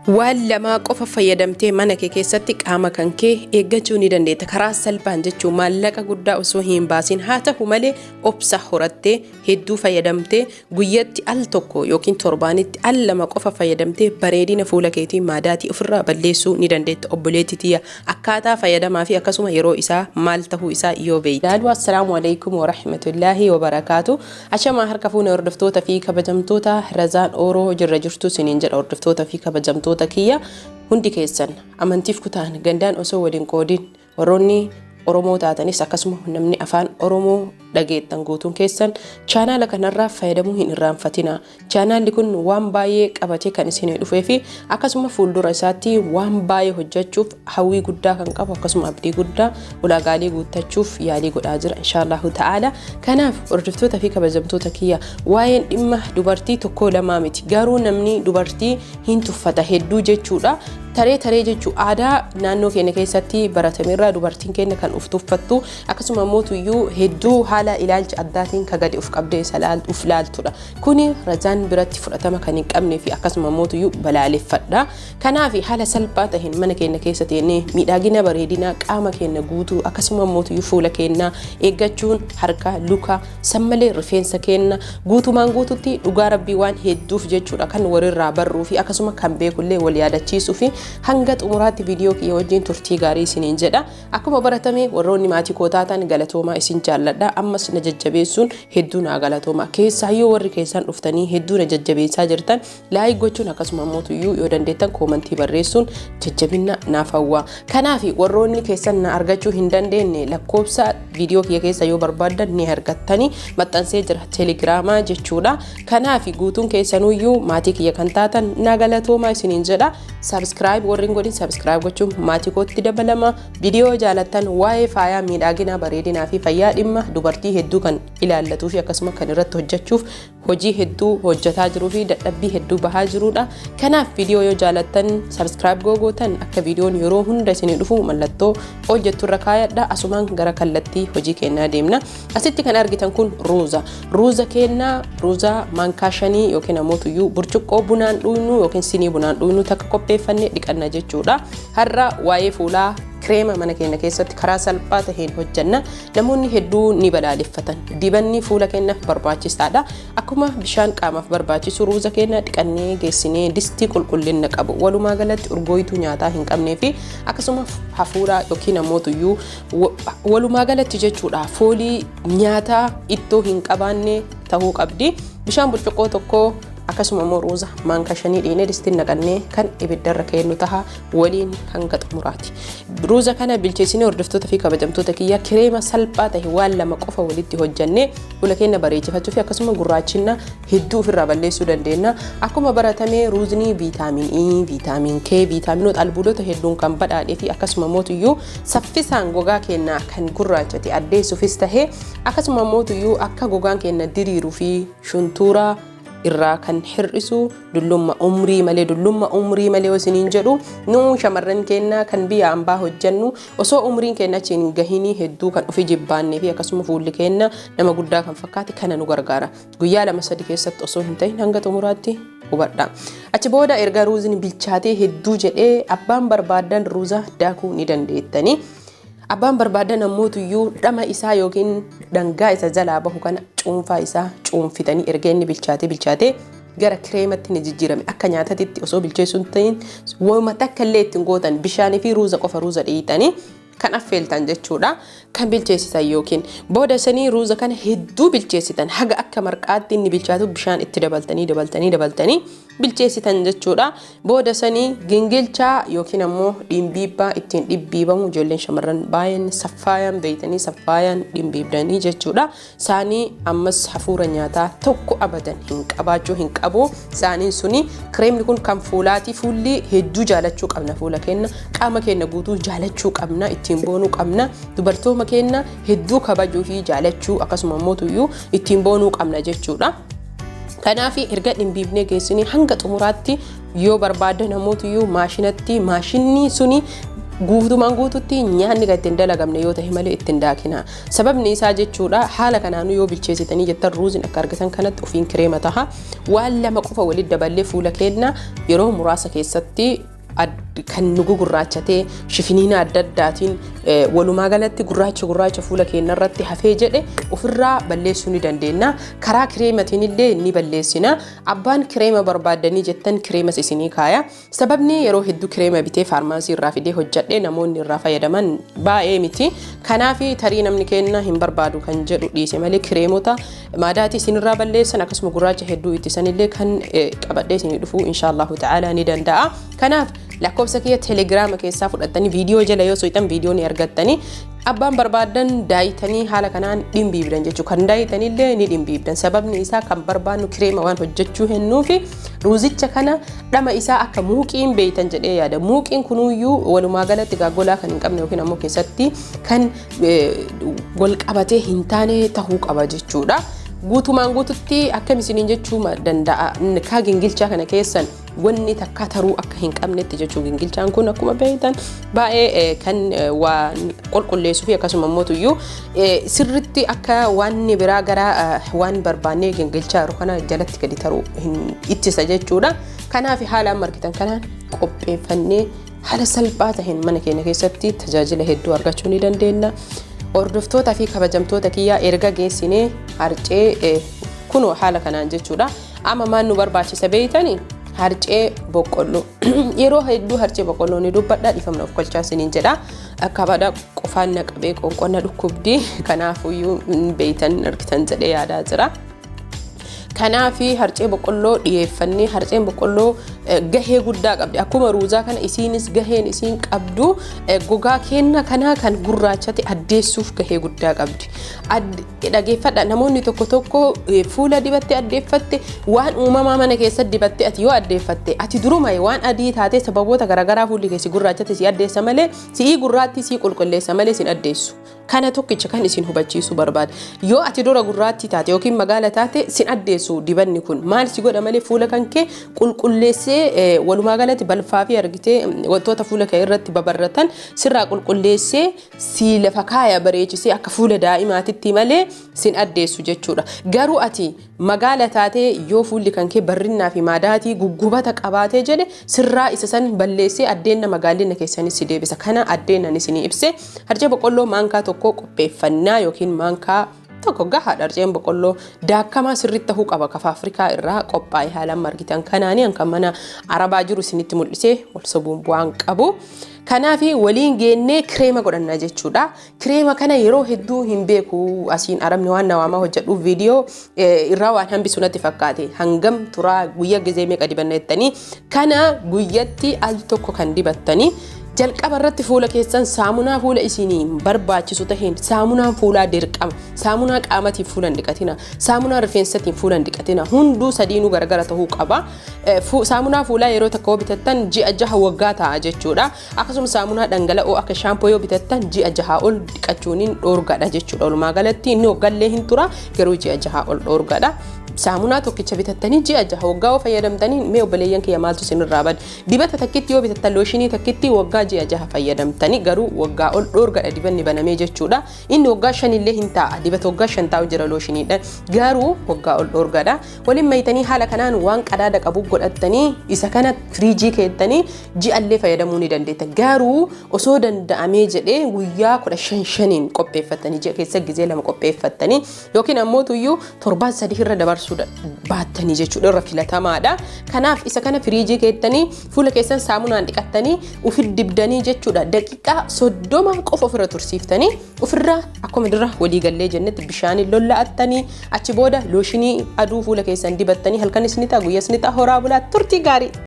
Waan lamaa qofa fayyadamtee mana kee keessatti qaama kan kee eeggachuu ni dandeetta. Karaa salphaan jechuun maallaqa guddaa osoo hin baasin, haa ta'u malee obsa horattee hedduu fayyadamtee guyyatti al tokko yookiin torbaanitti al lama qofa fayyadamtee bareedina fuula keetii maadaatii ofirraa balleessuu ni dandeetta, obboleettii tiyya. Akkaataa fayyadamaa fi akkasuma yeroo isaa maal tahuu isaa yoo beekte. Laaluu assalaamu alaikum warahmatullaahi wabarakaatu. Ashamaa harka fuune hordoftoota fi kabajamtoota Razaan Ooroo, jirra jirtu isiniin jedha. Hordoftoota fi kabajamtoota kiyya hundi keessan, amantiif kutaan gandaan osoo waliin qoodin, warroonni Oromoo taatanis akkasuma namni afaan Oromoo dhageettan guutuun keessan chaanaala kanarraa fayyadamuu hin irraanfatina. Chaanaalli kun waan baay'ee qabatee kan isinii dhufee fi akkasuma fuuldura isaatti waan baay'ee hojjechuuf hawwii guddaa kan qabu, akkasuma abdii guddaa ulaagaalee guuttachuuf yaalii godhaa jira, inshaallahu ta'ala. Kanaaf hordoftoota fi kabajamtoota kiyya, waa'een dhimma dubartii tokko lamaa miti, garuu namni dubartii hin tuffata hedduu jechuudha. Taree taree jechuu aadaa naannoo keenya keessatti baratamerraa dubartiin keenya kan uf tuffattu, akkasuma mootuyyuu hedduu haala ilaalcha addaatiin ka gadi uf qabdee isa uf laaltudha. Kuni Razaan biratti fudhatama kan hin qabnee fi akkasuma mootuyyuu balaaleffadha. Kanaaf haala salphaa ta'een mana keenya keessa teenyee miidhagina bareedina qaama keenya guutuu, akkasuma mootuyyuu fuula keenya eeggachuun, harka, luka, sammalee rifeensa keenya guutumaan guututti, dhugaa rabbii waan hedduuf jechuudha kan walirraa barruu fi akkasuma kan beekullee wal yaadachiisuu fi hanga xumuraatti viidiyoo kiyya wajjin turtii gaarii isiniin jedha. Akkuma baratame warroonni maatii koo taatan galatoomaa, isin jaalladha. Ammas na jajjabeessuun hedduu naa galatooma. Keessaayyuu warri keessan dhuftanii hedduu na jajjabeessaa jirtan, like gochuun, akkasuma mootuyyuu yoo dandeettan koomantii barreessuun jajjabina naaf hawwa. Kanaaf warroonni keessan na argachuu hin dandeenye, lakkoofsa viidiyoo kiyya keessa yoo barbaaddan ni argattanii, maxxansee jira teelegiraamaa jechuudha. Kanaaf guutuun keessanuyyuu maatii kiyya kan taatan na galatoomaa isiniin jedha. Subscribe warri hin godhin subscribe gochuun maatii kootti dabalama. Viidiyoo jaalattan, waa'ee faayaa, miidhaginaa, bareedinaa fi fayyaa dhimma dubartii hedduu kan ilaallatuu fi akkasuma kan irratti hojjechuuf hojii hedduu hojjetaa jiruu fi dadhabbii hedduu bahaa jirudha. Kanaaf viidiyoo yoo jaalattan subscribe gootan, akka viidiyoon yeroo hunda isinii dhufu mallattoo hojjettu irra kaayadha. Asumaan gara kallattii hojii kennaa deemna. Asitti kan argitan kun ruuza. Ruuza kennaa, ruuza maankaa 5 yookiin ammoo tuyyuu burcuqqoo bunaan dhuynu yookiin sinii bunaan dhuynu takka qopheeffannee dhiqanna jechuudha. Har'a waa'ee fuulaa kireema mana keenya keessatti karaa salphaa taheen hojjanna. Namoonni hedduu ni balaaleffatan. Dibanni fuula keenyaaf barbaachisaadha. Akkuma bishaan qaamaaf barbaachisu, ruuza keenya dhiqannee geessinee distii qulqullina qabu, walumaa galatti urgooyituu nyaataa hin qabnee fi akkasuma hafuura yookiin ammoo tuyyuu walumaa galatti jechuudha foolii nyaataa ittoo hin qabaanne tahuu qabdi. Bishaan burcuqqoo tokko, akkasuma immoo ruuza maankaa 5 dhiinee distiin naqannee kan ibiddarra kennu taha waliin hanga xumuraati. Ruuza kana bilcheessinee, hordoftoota fi kabajamtoota kiyya, kireema salphaa ta'e waan lama qofa walitti hojjannee fuula keenya bareechifachuu fi akkasuma gurraachina hedduu ofirraa balleessuu dandeenya. Akkuma baratame ruuzni viitaamin E, viitaamin K, viitaaminoota albuudota hedduun kan badhaadhee fi akkasuma mootuyyuu saffisaan gogaa keenya kan gurraachate addeessuufis tahee, akkasuma mootuyyuu akka gogaan keenya diriiruu fi shuntuuraa irraa kan hir'isu, dullumma umrii malee, dullumma umrii malee isiniin jedhu, nu shamarran keenya kan biyya ambaa hojjennu osoo umriin keenya achiin hin gahinii hedduu kan ofi jibbaannee fi akkasuma fuulli keenya nama guddaa kan fakkaate, kana nu gargaara. Guyyaa 2 3 keessatti osoo hin ta'in hanga xumuraatti hubadha. Achi booda erga ruuzni bilchaatee hedduu jedhee, abbaan barbaadan ruuza daakuu ni dandeettanii. Abbaan barbaadan ammootuyyuu dhama isaa yookiin dhangaa isa jalaa bahu kana cuunfaa isaa cuunfitanii, erga inni bilchaatee bilchaatee gara kireematti ni jijjiirame. Akka nyaatatitti osoo bilcheessuu hin ta'in, waanuma takka illee ittiin gootan, bishaanii fi ruuza qofa, ruuza dhiitanii kan affeeltan jechuudha. Kan bilcheessitan yookiin booda sanii ruuza kana hedduu bilcheessitan, haga akka marqaatti inni bilchaatu bishaan itti dabaltanii dabaltanii dabaltanii bilcheessitan jechuudha. Booda sanii gingilchaa yookiin ammoo dhimbiibbaa ittiin dhibbiibamu, ijoolleen shamarran baay'een saffaayaan beeytanii, saffaayaan dhimbiibdanii jechuudha. Saanii ammas hafuura nyaataa tokko abadan hin qabaachuu hin qabu. Saaniin suni kireemni kun kan fuulaati. Fuulli hedduu jaalachuu qabna, fuula keenya, qaama keenya guutuu jaalachuu qabna, ittiin boonuu qabna. Dubartooma keenya hedduu kabajuu fi jaalachuu, akkasuma immoo ittiin boonuu qabna jechuudha. Kanaaf erga dhimbiifnee geessinee hanga xumuraatti, yoo barbaadde namootiyyuu maashinatti, maashinni suni Guutumaan guututti nyaanni kan ittiin dalagamne yoo ta'e malee ittiin daakina. Sababni isaa jechuudha, haala kanaanuu yoo bilcheessitanii jettan ruuziin akka argatan kanatti ofiin kireema taha. Waan lama qofa walitti daballee fuula keenya yeroo muraasa keessatti kan nu gugurraachatee, shifiniina adda addaatiin, walumaa galatti gurraacha gurraacha fuula keenya irratti hafee jedhe ofirraa balleessuu ni dandeenya. Karaa kireematiin illee ni balleessina. Abbaan kireema barbaaddanii jettan kireemas isinii kaaya. Sababni yeroo hedduu kireema bitee faarmaasii irraa fidee hojjadhee namoonni irraa fayyadaman baay'ee miti. Kanaaf tarii namni keenya hin barbaadu kan jedhu dhiise malee, kireemota maadaatii isinirraa balleessan akkasuma gurraacha hedduu ittisanillee kan qabadhee isinii dhufuu inshaallahu ta'ala ni danda'a. Kanaaf lakkoofsa kiyya Telegiraama keessaa fudhattanii, viidiyoo jala yoo soitan viidiyoo ni argattanii, abbaan barbaadan daayitanii haala kanaan dhimbiibdan jechuudha. Kan daayitanillee ni dhimbiibdan. Sababni isaa kan barbaannu kireema waan hojjechuu hennuufi ruuzicha kana dhama isaa akka muuqiin beeytan jedhee yaada. Muuqiin kunuyyuu walumaa galatti gaagolaa kan hin qabne yookiin ammoo keessatti kan wal qabatee hin taane tahuu qaba jechuudha. Guutumaan guututti akkam isiniin jechuu danda'a, kaa gingilchaa kana keessan wanni takka taruu akka hin qabnetti jechuu. Gingilchaan kun akkuma beektan baay'ee kan waan qulqulleessuu fi akkasuma immoo tuyyuu sirritti akka wanni biraa gara waan barbaannee gingilchaa yeroo kana jalatti gadi taruu hin ittisa jechuudha. Kanaaf haala amma argitan kanaan qopheeffannee haala salphaa taheen mana keenya keessatti tajaajila hedduu argachuu ni dandeenya. Hordoftoota fi kabajamtoota kiyyaa, erga geessinee harcee kunoo haala kanaan jechuudha. Amma maal nu barbaachisa beeytanii? Harcee boqqolloo. Yeroo hedduu harcee boqqolloo ni dubbadha, dhiifamna of kolchaa isiniin jedha. Akka badaa qofaan na qabee qoonqonna dhukkubdii, kanaafuyyuu beeytan argitan jedhee yaadaa jira. Kanaafi harcee boqqolloo dhiyeeffannee, harceen boqqolloo gahee guddaa qabdi. Akkuma ruuzaa kana isiinis gaheen isiin qabdu gogaa keenya kanaa kan gurraachate addeessuuf gahee guddaa qabdi. Dhageeffadha, namoonni tokko tokko fuula dibattee addeeffatte, waan uumamaa mana keessatti dibattee ati yoo addeeffatte, ati duruma waan adii taatee sababoota garaagaraa fuulli keessi gurraachate si addeessa malee, si'ii gurraatti sii qulqulleessa malee sin addeessu. Kana tokkicha kan isin hubachiisuu barbaada. Yoo ati dura gurraattii taate yookiin magaala taate, sin addeessu dibanni kun. Maal si godha malee, fuula kan kee qulqulleessee, walumaa galatti balfaa fi argitee wantoota fuula kee irratti babarratan sirraa qulqulleessee si lafa kaaya bareechisee akka fuula daa'imaatitti malee sin addeessu jechuudha. Garuu ati magaala taatee yoo fuulli kan kee barrinnaa fi maadaatii guggubata qabaatee jedhe, sirraa isa san balleessee addeenna magaallinna keessanis si deebisa. Kana addeennan isinii ibse. Harcee boqqolloo maankaa 1 qopheeffannaa yookiin maankaa 1 gahaadha. Harceen boqqolloo daakamaa sirriitti tahuu qaba. Kafa Afrikaa irraa qophaa'e haala amma argitan kanaani kan mana Arabaa jiru isinitti mul'isee wal sobuun bu'aan qabu. Kanaaf waliin geennee kireema godhanna jechuudha. Kireema kana yeroo hedduu hin beeku, asiin Arabni waan nawaamaa hojjedhuuf viidiyoo irraa waan hambisu natti fakkaate. Hangam turaa, guyyaa gizee meeqa dibanna jettanii, kana guyyatti al tokko kan dibattanii. Jalqaba irratti fuula keessan saamunaa fuula isinii barbaachisu taheen, saamunaan fuulaa dirqama. Saamunaa qaamatiin fuula hin dhiqatina, saamunaa rifeensatiin fuula hin dhiqatina. Hunduu sadiinuu garagara tahuu qaba. Saamunaa fuulaa yeroo takka yoo bitattan ji'a 6, waggaa ta'a jechuudha. Akkasuma saamunaa dhangala'oo akka shaampoo yoo bitattan ji'a 6 ol dhiqachuun dhoorgadha jechuudha. Walumaa galatti inni waggallee hin tura, garuu ji'a 6 ol dhoorgadha. Saamunaa tokkicha bitattanii ji'a 6, waggaa yoo fayyadamtanii, mee obboleeyyan kiyya, maaltu isinirraa bada? Dibata takkitti yoo bitattan, looshinii takkitti waggaa ji'a 6 fayyadamtanii, garuu waggaa ol dhoorgadha dibanni banamee jechuudha. Inni waggaa 5 illee hin taa'a, dibata waggaa 5 taa'u jira looshiniidha, garuu waggaa ol dhoorgadha. Waliin mayitanii haala kanaan waan qadaada qabu godhattanii isa kana firiijii keettanii ji'allee fayyadamuu ni dandeetta. Garuu osoo danda'amee jedhee guyyaa 15 5n qopheeffattanii, ji'a keessa gizee lama qopheeffattanii yookiin ammoo tuyyuu torbaan 3 irra dabarsuu baattanii jechuudha irra filatamaadha. Kanaaf isa kana firiijii keettanii fuula keessan saamunaan dhiqattanii ufi dibdanii jechuudha. Daqiiqaa 30 qofa ofirra tursiiftanii ofirra akkuma dura walii gallee jennetti bishaaniin lolla'attanii, achi booda looshinii aduu fuula keessan dibattanii halkanis ni ta'a, guyyaas ni ta'a. Horaa bulaa, turtii gaarii.